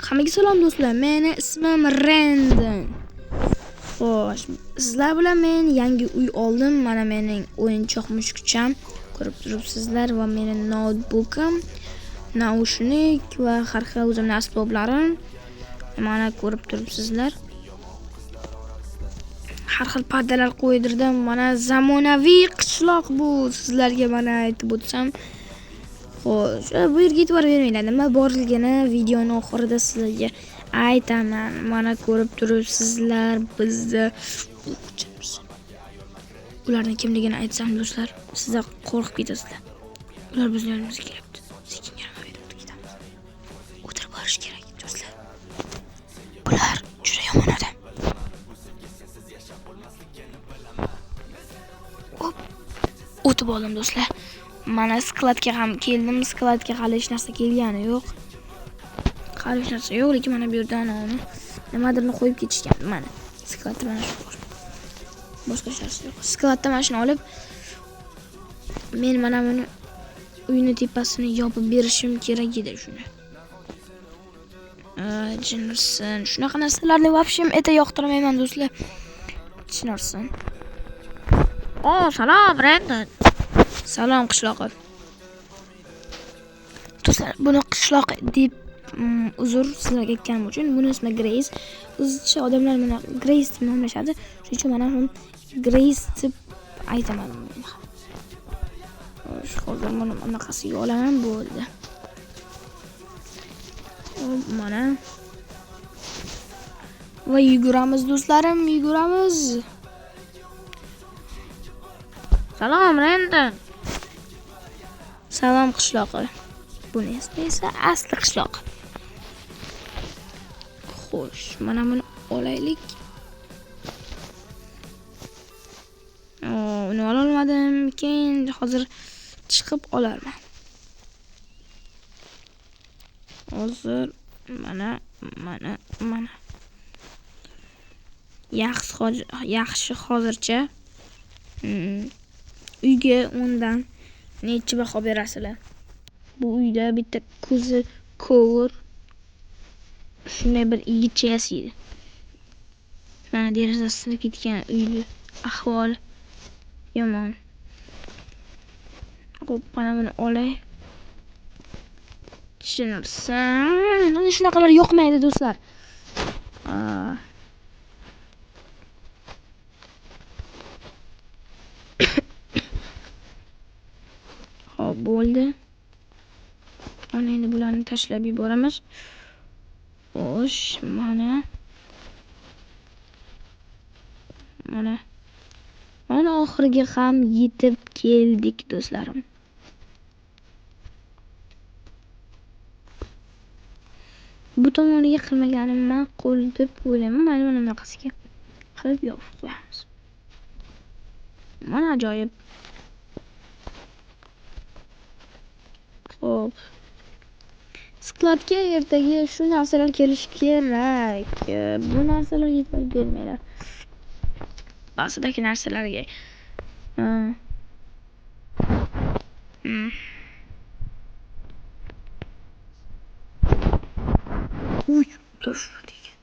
Hammaga salom do'stlar. Meni ismim Rendon. Xo'sh, sizlar bilan men yangi uy oldim. Mana mening o'yinchoq mushukcham ko'rib turibsizlar va meni noutbukim, naushnik va har xil o'zimning asboblarim. Mana ko'rib turibsizlar. Har xil pardalar qo'ydirdim. Mana zamonaviy qishloq bu. Sizlarga mana aytib o'tsam. Xo'sh, bu yerga e'tibor bermanglar. Nima borligini videoni oxirida sizlarga aytaman. Mana ko'rib turibsizlar, bizda ularning kimligini aytsam do'stlar, sizlar qo'rqib ketasizlar. Ular bizning yonimizga kelyapti. Sekingina o'tib ketamiz. O'tirib borish kerak do'stlar. Bular juda yomon odam. Hop, o'tib oldim do'stlar. Mana skladga ham keldim. Skladga hali hech narsa kelgani yo'q. Hali hech narsa yo'q, lekin mana bu yerda uni nimadirni qo'yib ketishgan. Mana skladda mana shu bor. Boshqa hech narsa yo'q. Skladda mana shuni olib men mana buni uyni tepasini yopib berishim kerak edi shuni. Jinsin. Shunaqa narsalarni вообще eta yoqtirmayman do'stlar. Chinarsin. O, salom Rendon. Salom qishloqi. Do'stlar, buni qishloq deb uzr sizlarga aytganim uchun. Buni ismi Grace. O'zicha odamlar buni Grace deb nomlashadi. Shuning uchun mana ham Grace deb aytaman men ham. Xo'sh, hozir buni bunaqasiga olaman, bo'ldi. Hop, mana. Va yuguramiz do'stlarim, yuguramiz. Salom Rendon. Salom qishloqi. Buni esa asli qishloq. Xo'sh, mana buni olaylik. Uni ola olmadim. Keyin hozir chiqib olarman. Hozir mana mana mana. Yaxshi hozircha. Uyga 10dan necha baho berasizlar? Bu uyda bitta ko'zi ko'r shunday bir yigitcha yashaydi. Mana derazasi sinib ketgan uyni ahvoli yomon. Xo'p, mana buni olay. Tushunarsan. Shunaqalar yoqmaydi do'stlar. Xo'p, bo'ldi. Mana endi bularni tashlab yuboramiz. Xo'sh, mana. Mana. Mana oxiriga ham yetib keldik do'stlarim. Bu tomoniga qilmaganim ma'qul deb o'ylayman. Mana buni bunaqasiga qilib yopib qo'yamiz. Mana ajoyib. Xo'p. Skladga ertaga shu narsalar kelishi kerak. Bu narsalarga e'tibor bermanglar. Ba'zidagi narsalarga. Uy, dur degan.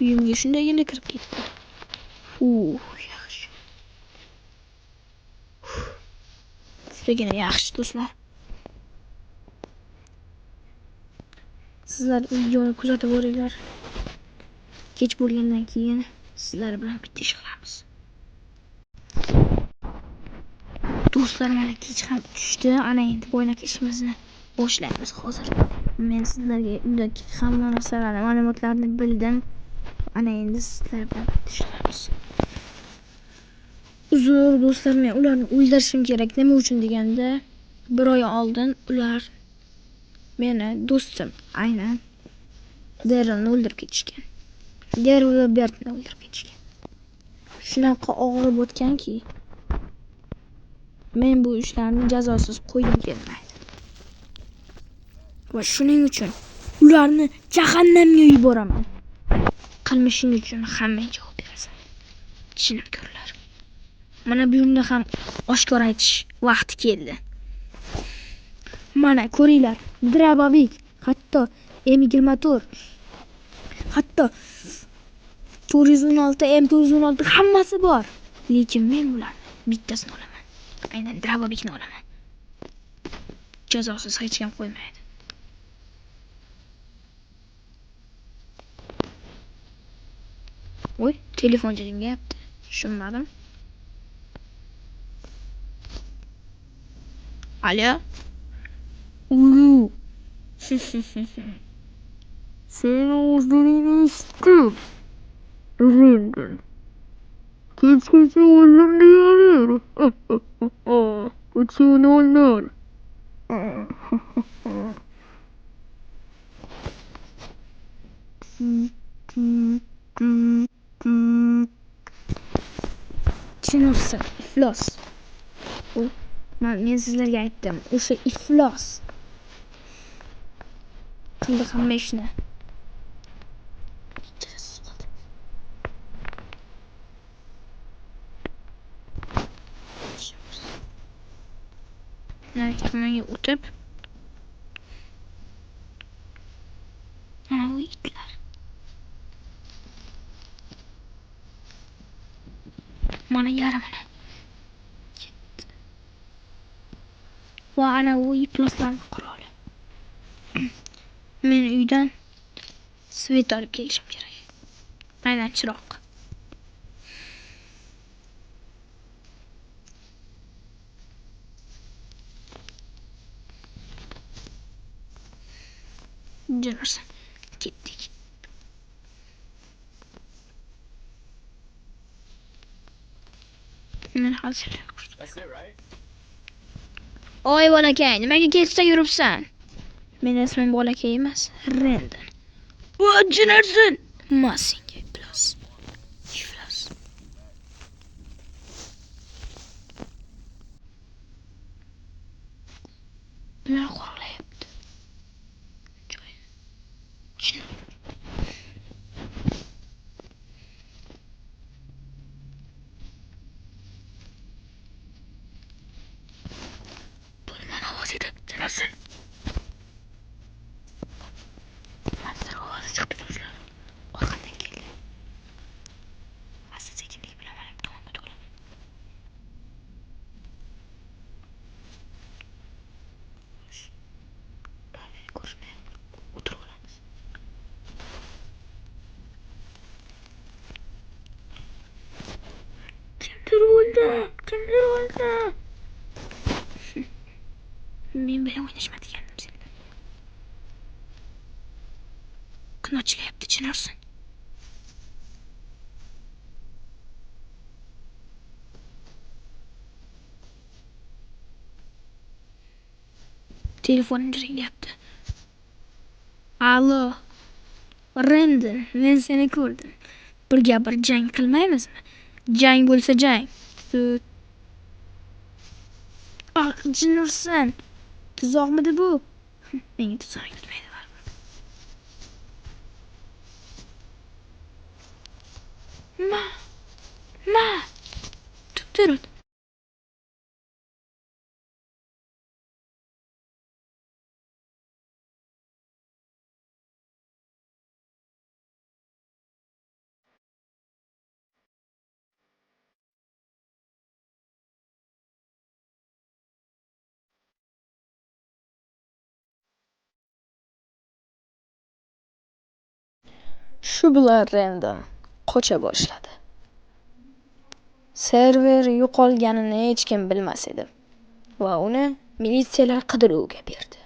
Uyimga shundaygina kirib ketdi. Yaxshi. Shundagina yaxshi do'stlar. Sizlar videoni kuzatib boringlar. Kech bo'lgandan keyin sizlar bilan bitta ish qilamiz. Do'stlar, mana kech ham tushdi. Ana endi boynak ishimizni boshlaymiz hozir. Men sizlarga uydagi hamma narsalarni, ma'lumotlarni bildim. Ana endi sizlar bilan bitta ish qilamiz. Uzr do'stlar, men ularni o'ldirishim kerak. Nima uchun deganda, bir oy oldin ular meni do'stim aynan Darylni o'ldirib ketishgan. Daryl va Bertni o'ldirib ketishgan. Shunaqa og'ir botganki, men bu ishlarni jazosiz qo'ygim kelmaydi. Va shuning uchun ularni jahannamga yuboraman. Qilmishing uchun hammang javob berasan. Jinkorlar. Mana bu yerda ham oshkor aytish vaqti keldi. Mana ko'ringlar, Drabovik, hatto M24, hatto 416, M416 hammasi bor. Lekin men bularni bittasini olaman. Aynan Drabovikni olaman. Jazosiz hech kim qo'ymaydi. Oy, telefon jiringlayapti. Tushunmadim. Alo? Ulu. Seni o'zlaringni eshitdim. Rendon. Kechgacha o'ldim deyaver. Uchun. Chinursin, iflos. Men sizlarga aytdim, o'sha iflos qildi hamma ishni. Jazosiz qildi. Narigi tomonga o'tib, mana bu itlar. Mana yarmini ketdi. Va ana u ifloslarning quroli. Men uydan svet olib kelishim kerak. Aynan chiroq. Jo'narsan. Ketdik. Men hozir. Oy bolakay, nimaga kechda yuribsan? Meni ismim bolakay emas, Rendon. O Jo'narsin. Masinga iflos. Iflos. Bular qo'riqlayapti. Joy. Chin. Bu nimani ovozi edi? Jo'narsin. Nimadir ovozi chiqdi do'stlar. Orqamdan keldi. Asta sekinlik bilan mana bu tomonga o'tib olaman. Xo'sh. Meni ko'rishmayapti. O'tirib olamiz. Kimdir o'ldi. Kimdir o'ldi. Men bilan o'ynashma degandim senga. Kun ochilyapti, Chinarsin. Telefonim jiringlayapti. Alo. Rendon, men seni ko'rdim. Birga bir jang qilmaymizmi? Jang bo'lsa jang. Ah, Chinarsin. Tuzoqmidi bu? Menga tuzoq yutmaydi baribir. Ma. Ma. Tuttirut. Shu bilan Rendon qocha boshladi. Server yo'qolganini hech kim bilmas edi va uni militsiyalar qidiruvga berdi.